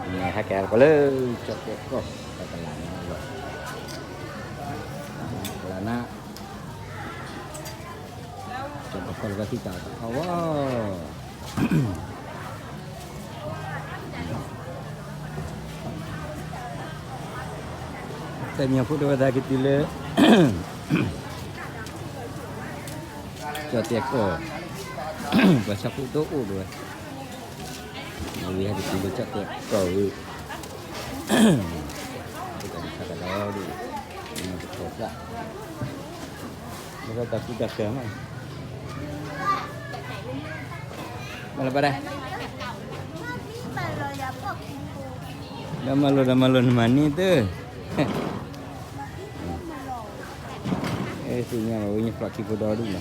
ဟဲက့ၤဟဲလီၤကီးလၢ ကၠီၣ်တဲၣ်ကီၢ် တလးနါလီၤ, တလးနါ, ကၠီၣ်တဲၣ်ကီၢ်လၢကီၢ်ထံတၢ်အီၣ်ဝဲ, တမံၤဖိတဝဲသးကတုၤလၢ ကၠီၣ်တဲၣ်ကီၢ်, ပှၤဆၣ်ဖိတအိၣ်ဒိၣ်ဝဲ, ဝံၤဟဲက့ၤတုၤလၢကၠီၣ်တဲၣ်ကီၢ်ဝံၤ, တၢ်ကစီၣ်တၢ်ဒီဒူၣ်, ကထီၣ်သၣ်, လၢတၢ်ကူတၢ်ကၤမး, မၤလၢၤဘၣ်ဒၣ်, ဒီးမၤလိာ်ဒီးမၤလိာ်နမၤန့ၢ်သၢ သ့ၣ်ညါလီၤ ဝဲညါဖျိးခံဖိဒီဒူၣ်လီၤ,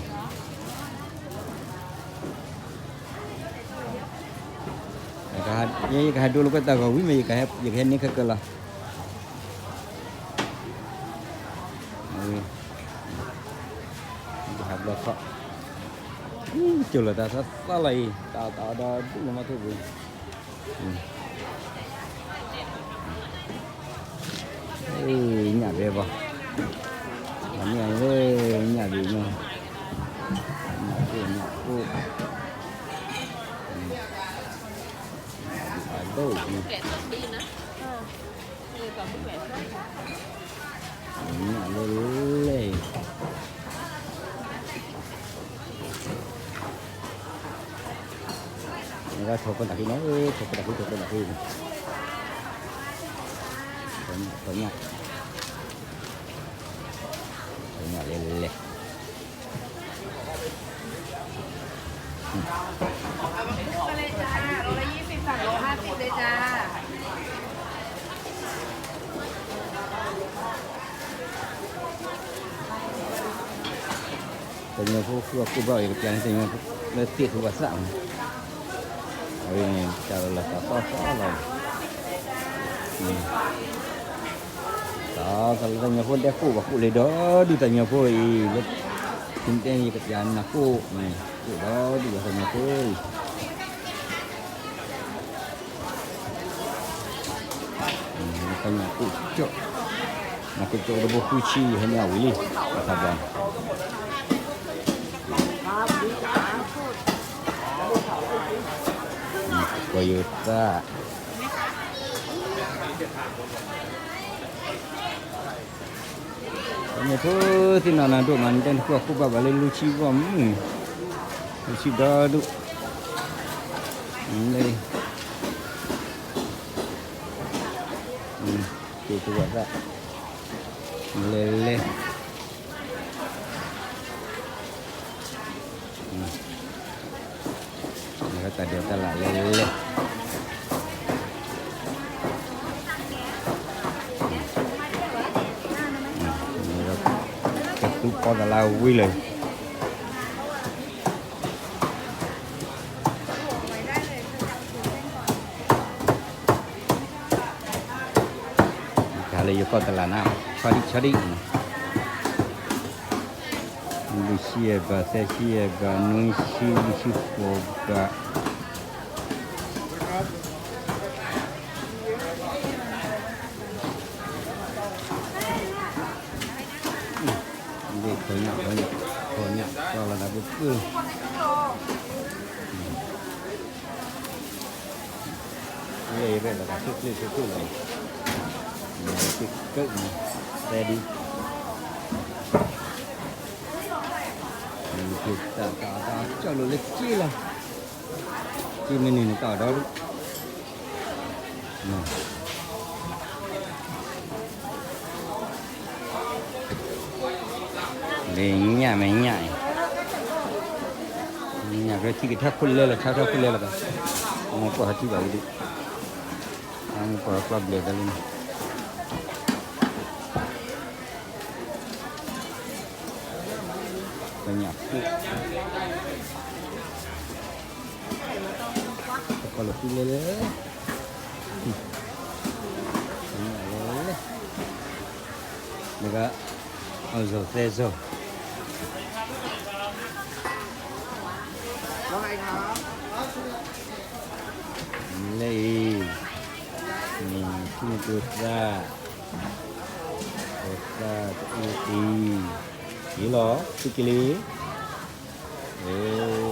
ယကဟးဒိလိာ်ကွဲတၢ်ဂီၤဝံၤမ့ၢ် ယကဟဲန့ၢ်ခဲကၢလီၤ, ယဟးဘျီခီ, ကၠိလီၤတၢ်သီသီလီၤအံၤ တၢ်အီၣ်တၢ်အီဒီဒူၣ်လီၤမးထိၣ်ပူၤ ညၣ်ဘဲဘီ, မ့ၢ်လၢ ညၣ်ဘဲညီ, ညၣ်အိၣ် ညၣ်အိၣ်, ညၣ်လဲၣ်လဲၣ် နကထိၣ်ခိၣ်တၢ်ဃံနီၤ, ထိၣ်ခိၣ်တၢ်ဃံ ထိၣ်ခိၣ်တၢ်ဃံန့ၣ်, ထိၣ်ညၣ်, ထိၣ်ညၣ်လဲၣ်လဲၣ် တညီဖိဃုအီၣ်ကူၣ်ဘၣ်အံၤ ကပျးန့ၣ်တညီဖိလၢသ့ၣ်သူဘၣ်သၣ်မး, အဝဲန့ၣ် တၢ်လီၤသးသီသီလီၤ, တၢ်လီၤသးလၢတညီဖိဒဲးကိၣ်ဘၣ်ကိၣ်လၢဒီဒူၣ်တညီဖိအံၤ လၢ သုတဲန့ၣ် ယကပျးနၤကိၣ်န့ၣ် ကိၣ်ဒီဒူၣ်လီၤတညီဖိအံၤ ခီညၣ်ကိၣ်ကၠိၣ်, နကိၣ်ကၠိၣ်တဘိဃုဆံ ဟဲန့ၢ်အဝံၤလံ, အခါဘျီန့ၣ် ကီၢ်ယိၤသၣ် တညီဖိသ့ၣ်နီၣ်နၤဒိၣ်မး နတဲနဃုအီၣ်ကူၣ်ဘၣ်ဘၣ်လၢလူၤဆံဂီၢ်မုၢ်, လူၤဆံဒီဒူၣ်, သ့ၣ်သူဘၣ်သၣ်, လဲၤလဲၤ တၢ်ဒဲးတၢ်လးလဲၤလဲၤ, ကသူပီသးလၢဝံၤလၢ တၢ်လၢယကီၢ်တလးနါ, ဆီဒံၣ်ဆီဒံၣ်, လွံၢ်ဆံယဲၢ်ဘး သၢဆံယဲၢ်ဘး နွံဆံ လွံၢ်ဆံဃိးဘး, ဒ်ခီညၣ်ခီညၣ် ခီညၣ် ကီၢ်လီၤသးပှၢ်ပှၢ် လၢယရဲၣ်လီၤသးချ့ချ့ချ့ချ့လီၤ, မၤသ့ၣ်ကၢၣ်မး, သဲဒံ, တၢ်အီၣ်တၢ်အီကၠီၣ်လိာ်လၢက့လီၤ, က့မ့ၢ်န့ၣ်နတၢ်အီၣ်ဒီဒူၣ် လၢညၣ်မဲာ်ညၣ်အံၤ, ညၣ်ကထံၣ်ကထါခိၣ်လဲလီၤ ဆါထီၣ်ခိၣ်လဲလီၤ, အမိၢ်ပှၢ်ဟးထံၣ်ဘၣ်ဝံၤဒံး, အမိၢ်ပှၢ်ဟးကျီဘျဲၣ်သးလံန့ၣ်, ကညၣ်ဖိ ကီၢ်လီၤဃံလဲလဲၣ်, လဲလဲၣ်, နက အီၣ်စီၣ်သဲစီၣ် လၢအံၤ, ဖိသၣ်, ဖိသၣ်ကအ့ၣ်အံၤ, က့ၤလီၤ သူၣ်က့ၤလံ, အ့